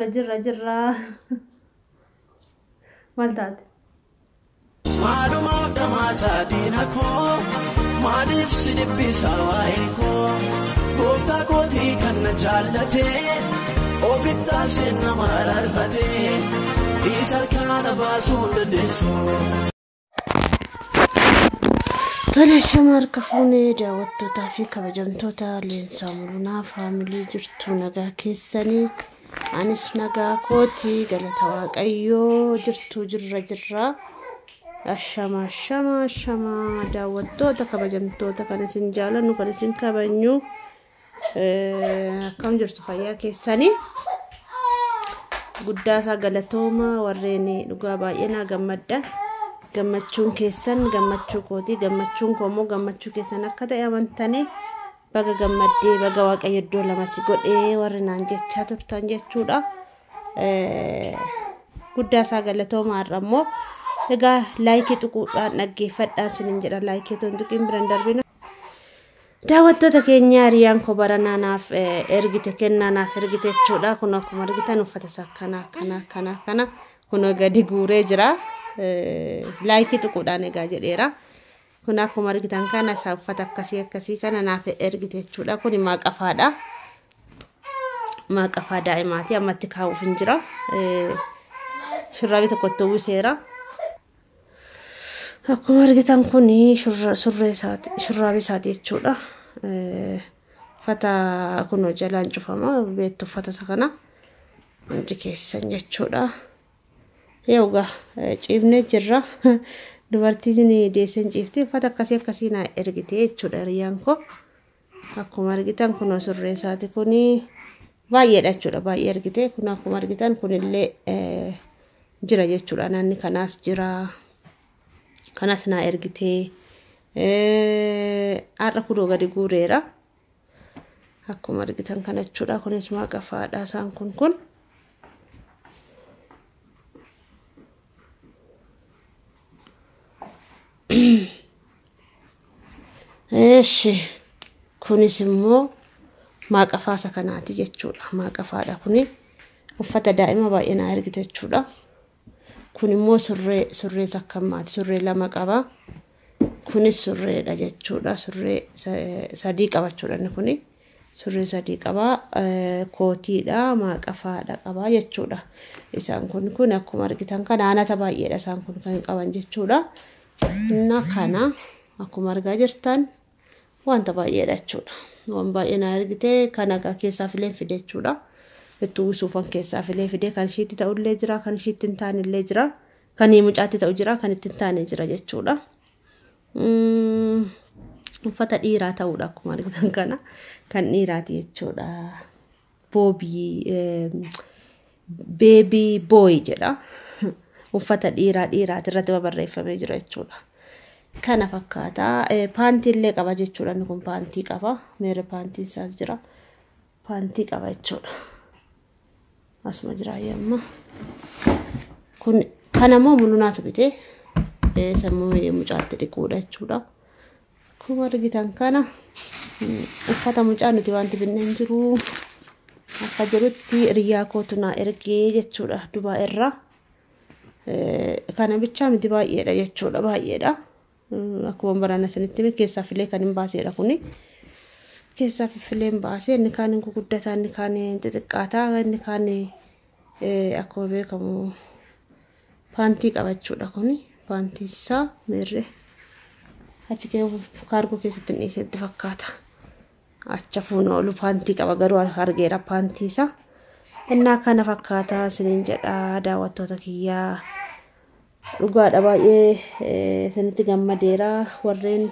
Jirra jirra. Maal taate? Maalumaaf dhamaataa diina koo, maaliif si dhibbisa waa'ee koo? Gooftaa kootii kan na jaallatee, ofittaa nama rarfatee, isa kana baasuu dandeessu. Tole, shama harka fuunee daawwattootaa fi kabajamtoota Leensaa Mulunaa Faamilii, jirtu nagaa keessanii? Anis nagaa kootii, galata Waaqayyoo. Jirtu jirra jirra. Ashama ashama ashama, daawwattoota kabajamtoota, kan isin jaalannu, kan isin kabajnu, akkam jirtu? Fayyaa keessanii? Guddaasaa galatooma. Warreen dhugaa baay'ee naa gammaddan, gammachuun keessan gammachuu kootii, gammachuun koo immoo gammachuu keessan akka ta'e amantanii, baga gammaddee, baga Waaqayyo iddoo lama si godhee warri naan jechaa turtan jechuudha. Guddaasaa galatooma. Har'a immoo egaa laayikii tuquudhaan dhaggeeffadhaan sinin jedha. Laayikii otoo hin tuqiin biran darbina. Daawwattoota keenya, hiriyaan koo baranaa naaf ergite, kennaa naaf ergite jechuudha. Kun akkuma argitan uffata isaa akkana akkana akkana akkana kun gadi guuree jira. Laayikii tuquudhaan egaa jedheera. Kun akkuma argitan kana isaa uffata akkasii akkasii kana naaf ergite jechuudha. Kun maaqafaadha. Maaqafaa daa'imaati, ammatti kaa'uuf hin jira. Shurraabii tokkotti uwwiseera. Akkuma argitan kun surree isaati, shurraabii isaati jechuudha. Uffata kun jalaan cufama, beektu uffata isa kana hundi keessan jechuudha. Egaa ciifnee jirra. Dubartiin deesseen ciifti. Uffata akkasii akkasii naa ergite jechuudha hiriyaan koo. Akkuma argitan kun surree isaati, kun baay'eedha jechuudha, baay'ee ergite. Kun akkuma argitan kunillee jira jechuudha. Naanni kanaas jira. Kanas naa ergite. Har'a kunoo gadi guureera. Akkuma argitan kana jechuudha. Kunis maaqafaadha isaan kun. Eeshi, kunis immoo maaqafaasa kanaati jechuudha. Maaqafaadha kuni. Uffata daa'ima baay'ee naa ergite jechuudha. Kun immoo surree sakkammaati. Surree lama qaba. Kunis surreedha jechuudha. Surree sadii qaba jechuudha inni kuni. Surree sadii qaba. Kootiidha, maaqafaadha qaba jechuudha. Isaan kun akkuma argitan kana aanata baay'eedha isaan kun kan qaban jechuudha. Inna kana akkuma argaa jirtan wanta baay'eedha jechuudha. Waan baay'ee naa ergite. Kana keessaa fileen fide jechuudha. Itti uwwisuufan keessaa filee fide. Kan ishiitti ta'ullee jira, kan ishiitti hin taanellee jira, kan mucaatti ta'u jira, kan itti hin taane jira jechuudha. Uffata dhiiraa ta'uudha akkuma argitan kana, kan dhiiraati jechuudha. Boobii baby boy jedha. Uffata dhiiraa dhiiraati irratti babarreeffamee jira jechuudha. Kana fakkaata. Paantii illee qaba jechuudha. Inni kun paantii qaba. Meerre paantiin isaas jira. Paantii qaba jechuudha. Asuma jira amma. Kun kanammoo mulunaatu bitee, sammuu mucaatti dhiquudha jechuudha. Akkuma argitan kana uffata mucaa nuti wanti binne hin jiru. Akka jirutti hiriyaa kootu naa ergee jechuudha Dubaa irraa. Kana bichaa miti, baay'eedha jechuudha, baay'eedha. Akkuma barana isinitti hime, keessaa filee kan hin baaseedha kuni. Keessaa filee hin baasee, inni kaan hin guguddataa, inni kaan hin xixiqqaataa, inni kaan akkuma beekamu paantii qabachuudha kuni. Paantii isaa meerree achi kaargoo keessatti hin dhiisetti fakkaata. Acha fuuna oolu paantii qaba garuu, argeera paantii isaa. Innaa kana fakkaata isiniin jedha, daawwattoota kiyyaa. Dhugaadha, baay'ee isinitti gammadeera. Warreen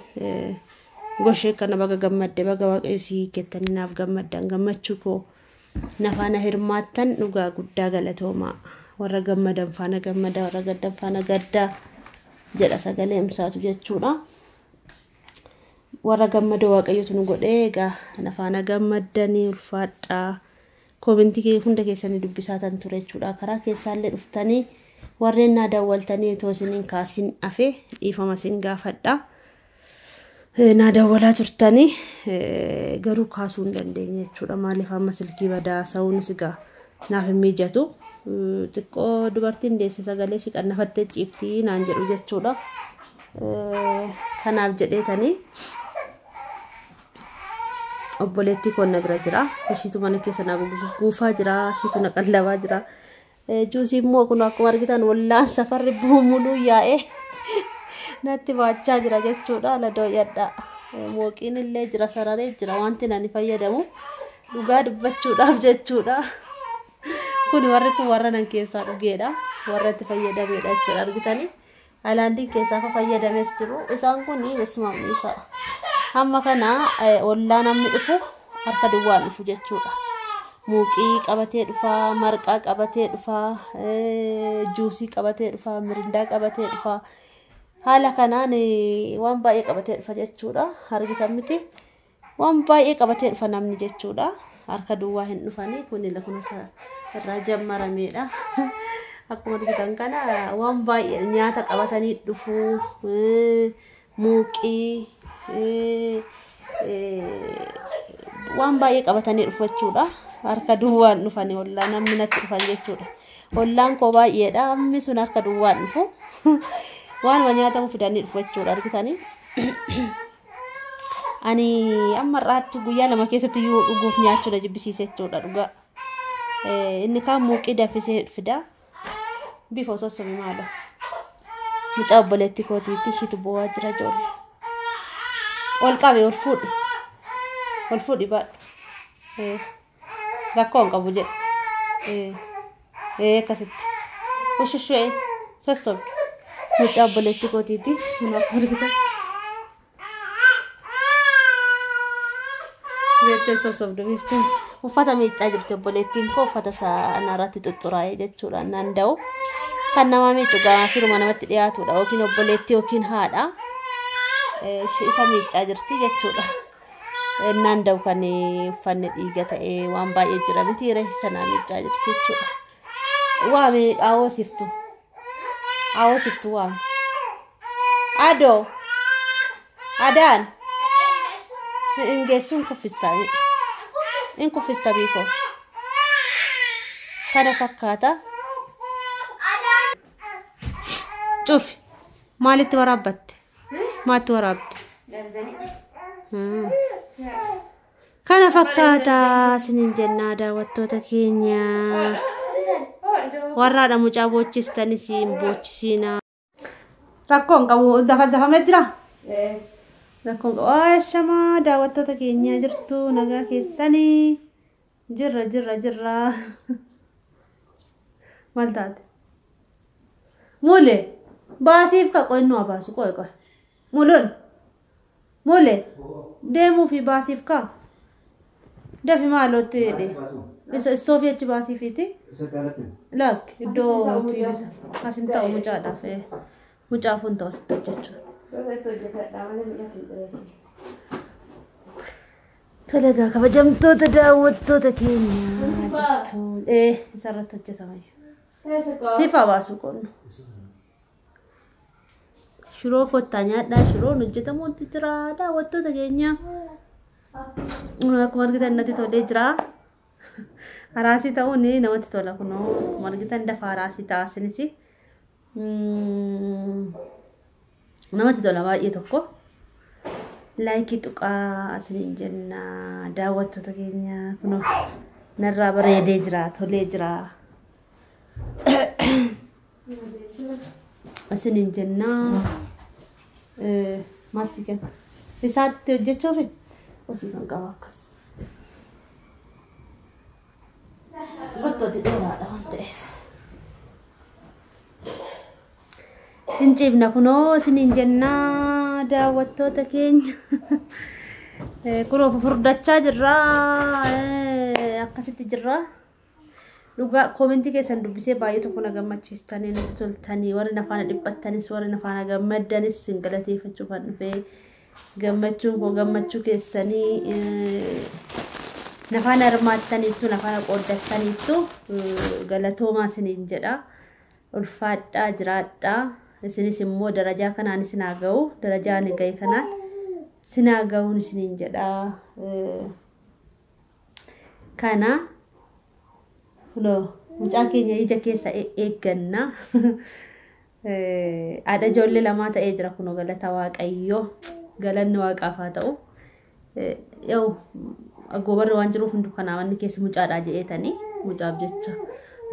goshee kana baga gammadde, baga Waaqayyo sii kettanii naaf gammaddan, gammachuu koo na faana hirmaattan, dhugaa guddaa galatoomaa. Warra gammadan faana gammada, warra gaddan faana gaddaa jedha sagalee imsaatu jechuudha. Warra gammadoo Waaqayyotu nu godhee, egaa na faana gammaddanii ulfaadhaa. Koomentii hunda keessanii dubbisaa tan ture jechuudha. Karaa keessaallee dhuftanii warreen naa dawwaltanii otoo isiniin kaasiin hafe dhiifama isin gaafadha. Naa dawwalaa turtanii garuu kaasuu hin dandeenye jechuudha. Maaliif amma silkii badaa sa'uunis egaa Naaf hin mijatu. Xiqqoo dubartiin deesse sagalee ishii qannafattee ciiftii naan jedhu jechuudha. Kanaaf jedheetanii obboleettii koo na bira jira. Ishiitu mana keessa na guufaa jira. Ishiitu na qallabaa jira. Juusii immoo kun akkuma argitan wallaan safarri buumuluu yaa'ee natti baachaa jira jechuudha. Ladooyadha. Mooqiin illee jira, sararee jira wanti nani fayyadamu dhugaa dubbachuudhaaf jechuudha. Kun warri kun warra nan keessaa dhugeedha. Warra itti fayyadameedha jechuudha argitanii. Haayilaandiin keessaa akka fayyadames jiru. Isaan kun beesmaamni isaa. Hamma kana ollaa namni dhufu harka duwwaan dhufu jechuudha. Muuqii qabatee dhufaa, marqaa qabatee dhufaa, juusii qabatee dhufaa, mirindaa qabatee dhufaa. Haala kanaan waan baay'ee qabatee dhufa jechuudha. Argitan miti? Waan baay'ee qabatee dhufa namni jechuudha. Harka duwwaa hin dhufanii. Kun lakkoofsa irraa jammarameedha. Akkuma argitan kana waan baay'ee nyaata qabatanii dhufu, muuqii, waan baay'ee qabatanii dhufu jechuudha. Harka duwwaan dhufanii ollaa namni natti dhufan jechuudha. Ollaan koo baay'eedha. Ammi sun harka duwwaan dhufu. Waanuma nyaatamu fidanii dhufu jechuudha argitanii. Ani amma har'aatti guyyaa 2 keessatti iyyuu dhuguuf nyaachuu na jibbisiise jechuudha dhugaa. Inni kaan muuqii danfisee fida. Bifa osoo sobi maalo. Mucaa obboleettii kootiitti ishiitu bo'aa jira ijoollee. Ol qabe, ol fuudhi. Ol fuudhi baadhu. Rakkoo hin qabu jedhe. Akkasitti. Ushushee sossobi. Mucaa obboleettii kootiitti kun akka argitan. Beektee sossobdu biiftuun. Uffata miiccaa jirti obboleettiin koo, uffata isaa irratti xuxxuraa'ee jechuudha naan da'u. Kan nama miicu gaafa firuma namatti dhiyaatudha, yookiin obboleettii yookiin haadha. Isa miiccaa jirti jechuudha. Naan da'u kan uffanni dhiiga ta'ee waan baay'ee jira miti sanaa miiccaa jirti jechuudha. Waami aawosiftu. Aawosiftu waami. Adoo. Adaan. Hin geessuun kuffistaa. In kuffista biikoo. Kana fakkaata. Cufi. Maalitti waraabbatte? Maatti waraabde? Kana fakkaata isiniin jennaa daawwattoota keenya. Warraadha mucaa boochistanis hin boochisiinaa. Rakkoo hin qabu, zafa zafamee jira. Rakkoon qabu. Ashamaa daawwattoota keenya, jirtu nagaa keessanii? Jirra, jirra, jirra. Maal taate? Mule baasiif ka qo'annoo baasu qo'e qo'e. Mulun mule deemuu fi baasiif ka dafi maalootti jedhe. Isa istoofii achi baasiifiiti. Lakki, iddoo as hin ta'u mucaadhaaf, mucaaf hin ta'u asitti hojjechuudha. Tole egaa, kabajamtoota daawwattoota keenya, jirtu. Isarratti hojjetama. Siif haa baasu qonnu. Shiroo kottaa nyaadhaa, shiroon hojjetamuutti jira daawwattoota keenya. Akkuma argitan natti tolee jira. Araasii ta'uun namatti tola, kunoo akkuma argitan dafa araasii ta'a isinis. Namatti tola baay'ee tokko. Like tuqaa isiniin jenna daawwattoota keenya, kunoo narraa bareedee jira, tolee jira. Isiniin jenna. Maal si kenna? Isaatti hojjechuuf osii kan qaba akkas. Dubartooti dheeraadha waan ta'eef. Hin ciibna kunoo isiniin jennaa daawwattoota keenya. Kunoo fufurdachaa jirra. Akkasitti jirra. Dhugaa comment keessan dubbisee baay'ee tokko na gammachiistanii, natti toltanii. Warri na faana dhiphattanis, warri na faana gammaddanis sin galateeffachuuf kan dhufee, gammachuun koo gammachuu keessanii, na faana hirmaattaniittu, na faana qooddattaniittu, galatoomaa isiniin jedha. Ulfaadhaa, jiraadhaa. Isinis immoo darajaa kanaan isin haa ga'u, darajaa ani ga'e kanaan isin haa ga'uun isiniin jedha. Kana Kunoo mucaa keenya ija keessa eegganna. Haadha ijoollee lamaa ta'ee jira kunoo galata Waaqayyoo. Galanni Waaqaaf haa ta'u. Yoo goobarri waan jiruuf hunduu kanaa manni keessa mucaadhaa jedheetanii mucaaf jecha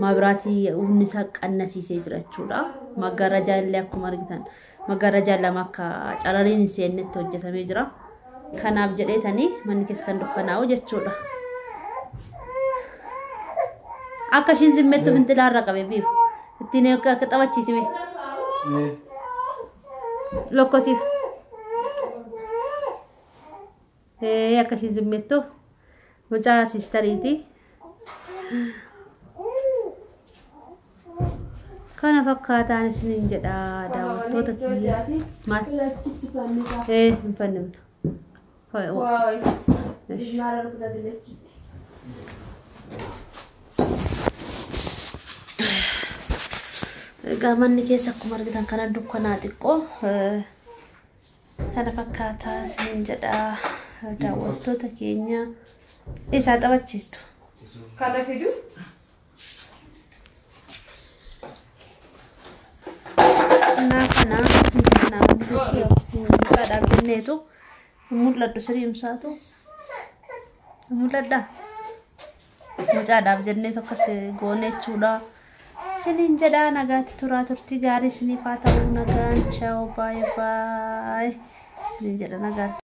maabiraatii humni isaa qannasiisee jira jechuudha. Maggaarrajaa illee akkuma argitan maggaarrajaa lama akka carariin hin seennetti hojjetamee jira. Kanaaf jedheetanii manni keessa kan dukkanaa'u jechuudha. Akka ishiin zimmettu finxilaa irra qabe biifu. Ittiin akka taphachiisime. Lokkosiif. Akka ishiin zimmettuuf mucaa siistariiti. Kana fakkaataan isiniin jedha daawwattoota kiyya. Maal? Hin fannifna. Egaa manni keessa akkuma argitan kana dukkanaa xiqqoo kana fakkaataa isiniin jedha daawwattoota keenya. Isaa taphachiistu. Kana fidu? Naa kana mucaadhaaf jenneetu mul'adhu siriimsaatu mul'adha. Mucaadhaaf jenneetu akkas goone jechuudha. Isiniin jedhaa nagaatti turaa turtii gaarii isiniif haa ta'u nagaan chaa'u baay'ee baay'ee isiniin jedha nagaatti.